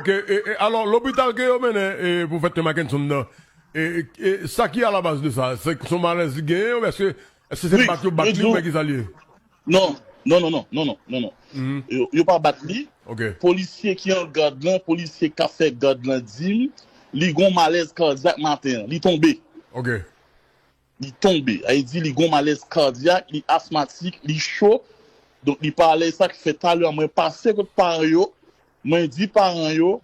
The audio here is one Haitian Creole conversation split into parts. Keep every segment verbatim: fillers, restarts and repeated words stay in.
E, e, e, alò, lopital ke yo mennen e, Pwofèt Mackenson nan, e, e, e, sa ki alabaz de sa? Se se yon malèz li genyen, oubyen èske, èske se bat yo bat li, oubyen ki sa li ye? Non, non, non, non, non, non, non, non, non. Yo, yo pa bat li. Polisye ki an gad lan, polisye k ap fè gad lan di m, li gon malèz kadyak maten an, li tonbe. Li tonbe. Sa vle di li gon malèz kadyak, li asmatik, li cho. Donk, li pa alèz. Sa k fè talè a mwen pase kot paran yo, mwen di paran yo,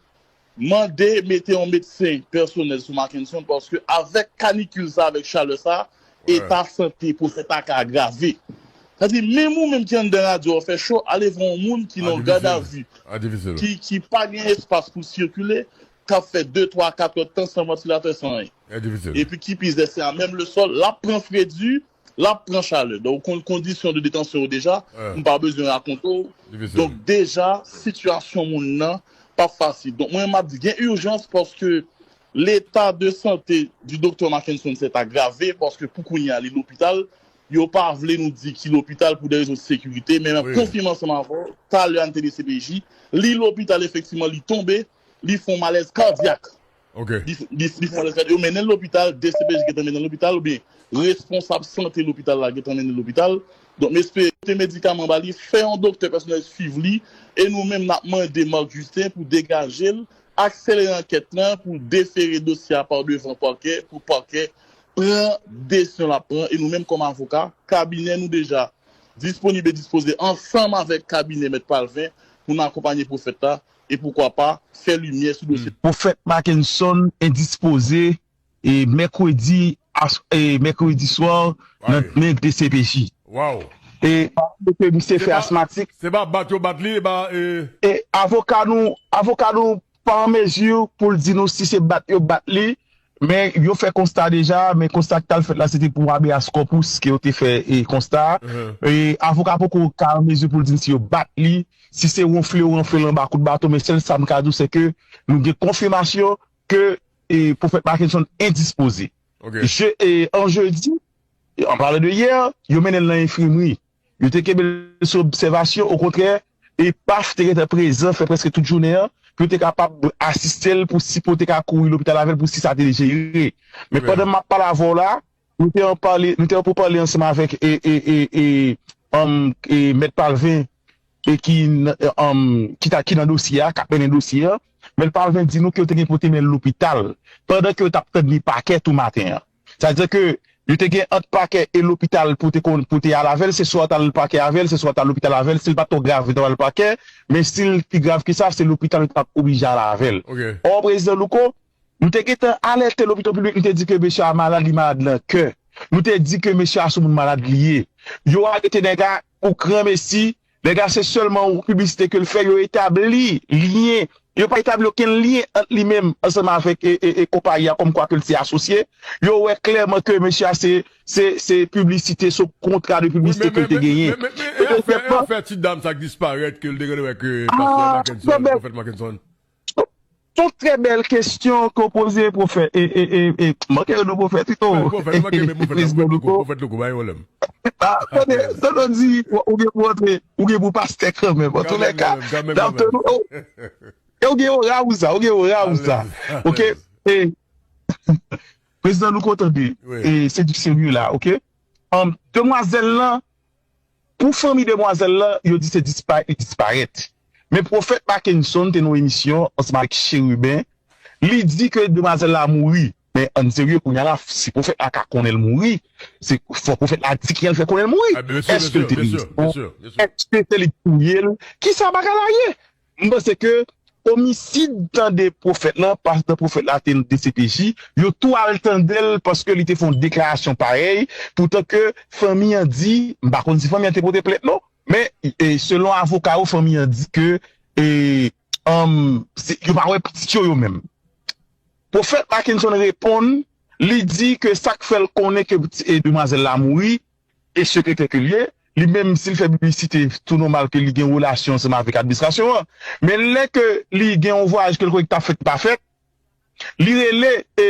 mande mete yon medsen pèsonèl sou Mackenson, paske avèk kanikil sa, avèk chalè sa, eta sante Pwofèt la ka agrave. Sa vle di, menm ou menm ki anndan radyo a fè cho, ale vè yon moun ki nan gadavi, ki, ki pa gen espas pou sikile, k ap fè de, twa, kat èdtan san vantilatè, san anyen. Epi ki pi zè, se a menm le sòl, l ap pran fredi, l ap pran chalè. Donk, ou konn kondisyon de detansyon yo deja, m pa bezwen rakonte w. Donk, deja, sitiyasyon moun nan p ap fasil. Donk, mwen, m ap di, gen ijans paske leta de sante di doktè Mackenson s'est aggravé, paske pou kounye a, li lopital. Yo pa vle nou di ki lopital pou de rezon de sekirite, men m ap konfime ansanm avè w, talè a n te D C P J, li lopital efektivman, li tonbe, li fè yon malèz kadyak. Li, li, li fè yon malèz kadyak. Yo mennen l lopital, D C P J gentan mennen l lopital, oubyen responsab sante lopital la gentan mennen l lopital. Donk, m espere pote medikaman ba li, fè yon doktè pèsonèl swiv li, e nou menm, n ap mande Marc Justin pou degaje l, akselere ankèt lan, pou defere dosye a pa devan pakè, pou pakè pran desizyon l ap pran, e nou menm kòm avoka, kabinè nou deja disponib e dispoze ansanm avèk kabinè Mèt Palvin pou n akonpanye Pwofèt la e poukwa pa fè limyè sou dosye. Pwofèt Mackenson endispoze e mèkredi, e mèkredi swa nan men D C P J. E ke misye fè asmatik. Se pa bat yo bat li, e ba, e avoka nou, avoka nou pa an mezi pou l di nou si se bat yo bat li, men yo fè konsta deja, men konsta ki t al fèt la, se te pou habeas corpus ke yo te fè e konsta a. E avoka poko ka an mezi pou l di n si yo bat li, si se wonfle yo wonfle l anba kout baton, men sèl sa m ka di w, se ke nou gen konfimasyon ke e, Pwofèt Mackenson endispoze. Je, e, an jedi, e, an palan de yè, yo mennen l nan enfimri. Yo te kenbe l sou obsèvasyon, okontrè, e paf te gentan prezan, fè prèske tout jounen an, pou yo te kapab asiste l, pou si pou te ka kouri lopital avè l, pou si sa te jere. Men pandan m ap pale avè w la, nou te an pale, nou te an pou pale ansanm avèk e, e, e, e, um, e, Mèt Palvin, e ki, n- um, ki, ta, ki nan dosye a, k ap mennen dosye a, men l pa vle di nou ke yo te gen pou te mennen l lopital, pandan ke yo t ap tann li pakè tou maten an. Sa vle di ke yo te gen ant pakè e lopital pou te konn, pou te al avè l, se swa w t al pakè avè l, se swa w t al lopital avè l, si l pa t twò grav, yo t ap al pakè, men si l pi grav ke sa, se lopital yo t ap oblije al avè l. Ò, Prezidan Louko, nou te gentan alète lopito piblik, nou te di ke mesye a malad, li malad nan kè. Nou te di ke mesye a se yon moun malad li ye. Yo arete nèg la pou granmesi. Nèg la se sèlman yon piblisite ke l fè. Yo etabli lyen. Yo pa etabli okenn lyen ant li menm ansanm avèk e, e, e konpayi a kòmkwa ke l se asosye. Yo wè klèman ke mesye a se, se, se piblisite, se yon kontra de piblisite ke l te genyen. Men, men, men, men, e afè, e afè ti dam sa k disparèt ke l te genlè wè ke pastè Mackenson, pwofèt Mackenson. Se yon trè bèl kesyon ke w poze, pwofèt, e, e, e, e, m manke rele w pwofèt, wi, to. Pwofèt, m manke rele pwofèt, pwofèt Louko, pwofèt Louko, pa gen pwoblèm. Ah, tande, tande w di, ou gen pou antre, ou gen pou pastè kanmenm. Antouka, kanmenm, kanmenm, kanmenm. E w gen ora ou sa, ou gen ora ou sa. Ok? E, Prezidan Louko, tande, e se di serye la, ok? An, demwazèl lan, pou fanmi demwazèl lan, yo di se disparèt, li disparèt. Men pwofèt Mackenson te nan yon emisyon ansanm avèk Chérubin, li di ke demwazèl la mouri. Men ann serye, kounye a la, si pwofèt la ka konnen l mouri, se fò pwofèt la di ki jan l fè konnen l mouri. Èske l te gen rezon? Èske se li ki touye l? Kisa bagay la ye? M panse ke omisid tande pwofèt lan, pandan pwofèt la te nan D C P J, yo tou al tande l paske li te fè yon deklarasyon parèy, poutan ke fanmi an di, m pa konn si fanmi an te pote plent non, men e, selon avoka yo, fanmi an di ke e, um, se, yo pa wè pitit yo yo menm. Pwofèt Mackenson reponn, li di ke sa k fè l konnen ke e, demwazèl la mouri, e sekretè ke l ye, li menm si l fè piblisite, tou nòmal ke li gen relasyon ansanm avèk administrasyon an. Men lè ke li gen yon vwayaj ke l kwè ki t ap fèt, li pa fèt, Li rele e,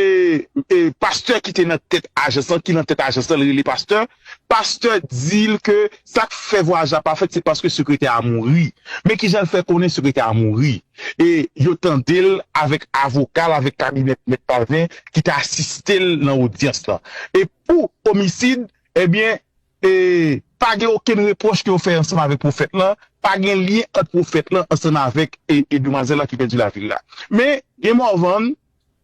e, pastè ki te nan tèt ajans lan, ki nan tèt ajans lan, li rele pastè. Pastè di l ke sa k fè vwayaj la pa fèt, se paske sekretè a mouri. Men kijan l fè konnen sekretè a mouri? E yo tande l avèk avoka l, avèk kabinè Mèt Palvin ki te asiste l nan odyans lan. E pou omisid, ebyen, e, pa gen okenn repwòch ke yo fè ansanm avèk pwofèt lan, pa gen lyen ant pwofèt lan ansanm avèk e, e demwazèl la ki pèdi lavi l la. Men, gen Morvan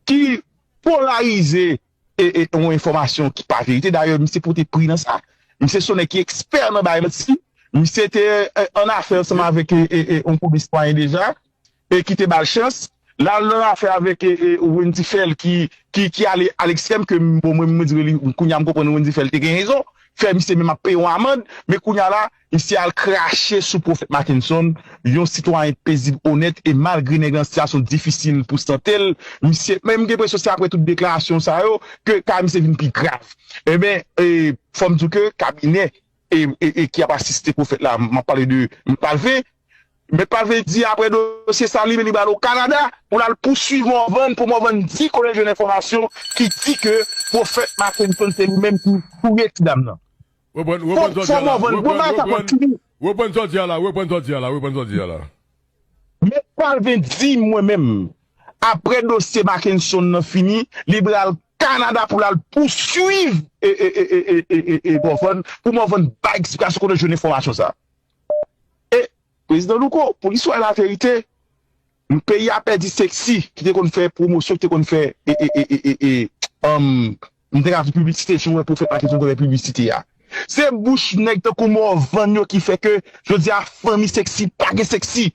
ki polarize e, e, yon enfòmasyon ki pa verite. Dayè, misye pote pri nan sa. Misye se yon nèg ki ekspè nan bay manti. Misye te e, an afè ansanm avèk e, e, e, yon koube sitwayen deja, e ki te ba l chans. La, l nan afè avèk e, e, Wendy Phèl ki, ki, ki ale a lekstrèm ke, bon, mwen, mwen di li, kounye a m konprann Wendy Phèl te gen rezon. Fè misye menm ap peye yon amann, men kounye a la, misye al krache sou Pwofèt Mackenson, yon sitwayen pezib, onèt, e malgre nèg lan sitiyasyon difisil pou sante l, misye, men m gen enpresyon se apre tout deklarasyon sa yo, ke ka misye vin pi grav. Ebyen, e, fò m di w ke kabinè e, e, e ki ap asiste pwofèt la, m ap pale de Mèt Palvin. Mèt Palvin di apre dosye sa, li menm li pral o Kanada pou l al pouswiv Morvan, pou Morvan di kolonèl jwenn enfòmasyon ki di ke pwofèt Mackenson se li menm ki touye ti dam nan. Reprann, reprann sa w di a la. Reprann, reprann, reprann sa w di a la. Reprann sa w di a la. Reprann sa w di a la. Mèt Palvin di mwen menm, apre dosye Mackenson nan fini, li pral Kanada pou l al pouswiv e, e, e, e, e, e, e Morvan, pou Morvan bay eksplikasyon kote l jwenn enfòmasyon sa. E Prezidan Louko, pou l di w laverite, peyi a pèdi Sexy, ki te konn fè pwomosyon, ki te konn fè, e, e, e, e, e, e, um, m te ka di piblisite, si w wè Pwofèt Mackenson konn fè piblisite a. Se bouch nèg tankou Morvan yo ki fè ke, jodi a, fanmi Sexy pa gen Sexy.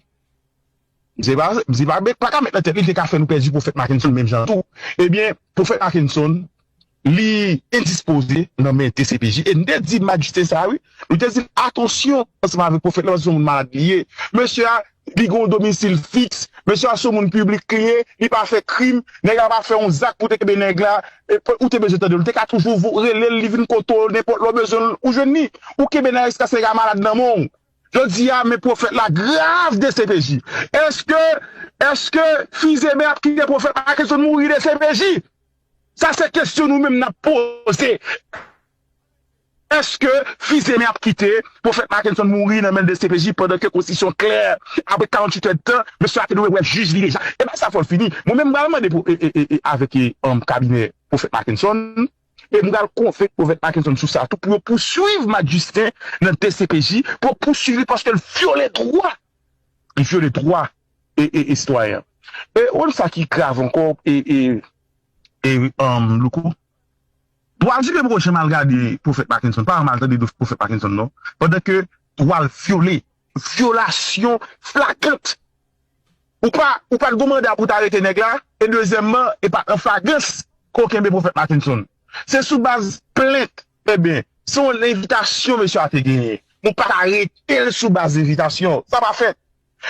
Msye pa, msye pa, pa ka met nan tèt li, li te ka fè nou pèdi Pwofèt Mackenson menm jan tou. Ebyen, Pwofèt Mackenson, li endispoze nan men D C P J. E n te di majistre sa, wi. Nou te di l, atansyon, ansanm avèk Pwofèt la, paske se yon moun malad li ye. Mesye a, li gen yon domisil fiks. Mesye a, se yon moun piblik li ye. Li pa fè krim. Nèg la pa fè yon zak pou te kenbe nèg la. E, ou te bezwen tande l. Ou te ka toujou vo-, rele l, li vin kote w, nenpòt lè w bezwen l, ou jwenn li. Ou kenbe nan eskas nèg la malad nan men w. Jodi a, men pwofèt la grav D C P J. Èske, èske Fizeme ap kite pwofèt Mackenson mouri D C P J? Sa se kesyon nou menm n ap poze. Èske Fizeme ap kite pwofèt Mackenson mouri nan men D C P J pandan ke konstitisyon klè, apre karanntuit èdtan, mesye a te dwe wè jij li deja? E pa sa fò l fini. Mwen menm, m pral mande pou, e, e, e, e, avèk, e, um, kabinè pwofèt Mackenson, e m pral konvenk pwofèt Mackenson sou sa tou, pou yo pouswiv Matt Justin nan D C P J, pou yo pouswiv li paske l vyole dwa. Li vyole dwa e, e, e sitwayen an. E, ou konn sa ki grav ankò, e, e, e, um, Louko? Dwa di ke poko janm al gade pwofèt Mackenson, pa janm al tande de pwofèt Mackenson, non. Pandan ke dwa l vyole, vyolasyon flagran. Ou pa, ou pa t gon manda pou w ta arete nèg la, e dezyèmman, e pa an flagrans ke w kenbe pwofèt Mackenson. Se sou baz plent, ebyen, se yon envitasyon mesye a te genyen. Nou pa t arete l sou baz envitasyon. Sa pa fèt.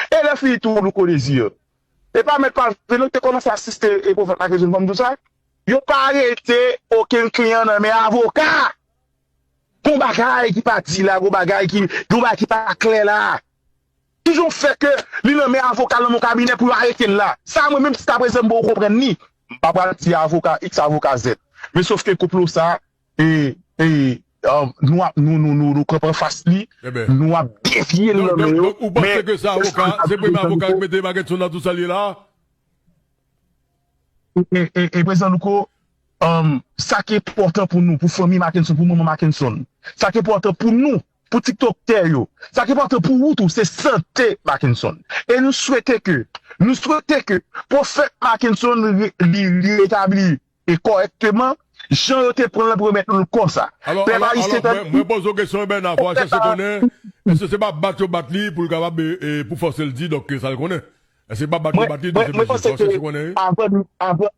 E lè fini tou, Louko Désir, e pa mèt pa vle non, te kòmanse asiste e pwofèt Mackenson, fò m di w sa. Yo pa arete okenn kliyan nan men avoka. Gon bagay ki pa di la, gon bagay ki, gon bagay ki pa klè la. Kijan w fè ke li nan men avoka l nan yon kabinè pou yo arete l la? Sa mwen menm jiskaprezan m poko konprann li. M pa pral di avoka X, avoka Z. Men sòf ke konplo sa, e, e, um, nou ap, nou, nou, nou, nou kanpe anfas li, nou ap devye l nan men yo. Donk, donk, donk, ou panse ke se avoka, se premye avoka k mete Mackenson nan tout sa l ye la? E, e, e, e Prezidan Louko, um, sa ki enpòtan pou nou, pou fanmi Mackenson, pou manman Mackenson, sa ki enpòtan pou nou, pou tiktokè yo, sa ki enpòtan pou ou tou, se sante Mackenson. E nou swete ke, nou swete ke pwofèt Mackenson li, li, li retabli e kòrèkteman, jan yo te pran l pou yo remèt nou l konsa. Alò, alò, alò, mwen, mwen poze w kesyon, Bèna, fò al chèche konnen, èske se pa bat yo bat li pou l kapab, e, e, pou fòse l di, donk, sa l konnen? Èske se pa bat yo bat li, donk, se pou l fòse l konnen, wi? Avan, avan,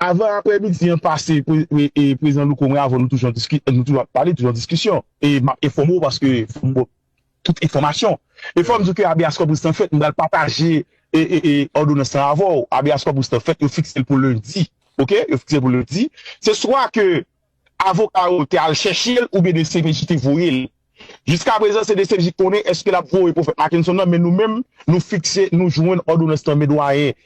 avan aprèmidi an pase, pre-, e, e, Prezidan Louko, mwen avè w, nou toujou an diski-, nou toujou ap pale, toujou an diskisyon. E m ap enfòme w paske fò m ba w tout enfòmasyon. E fò m di w ke habeas corpus lan fèt, m pral pataje e, e, e, òdonans lan avè w. Habeas corpus lan fèt, yo fikse l pou lendi. Oke? Yo fikse l pou lendi. Se swa ke avoka yo te al chèche l oubyen D C P J te voye l. Jiskaprezan, se D C P J ki konnen èske l ap voye pwofèt Mackenson nan, men nou menm, nou fikse, nou jwenn òdonans lan, men dwayen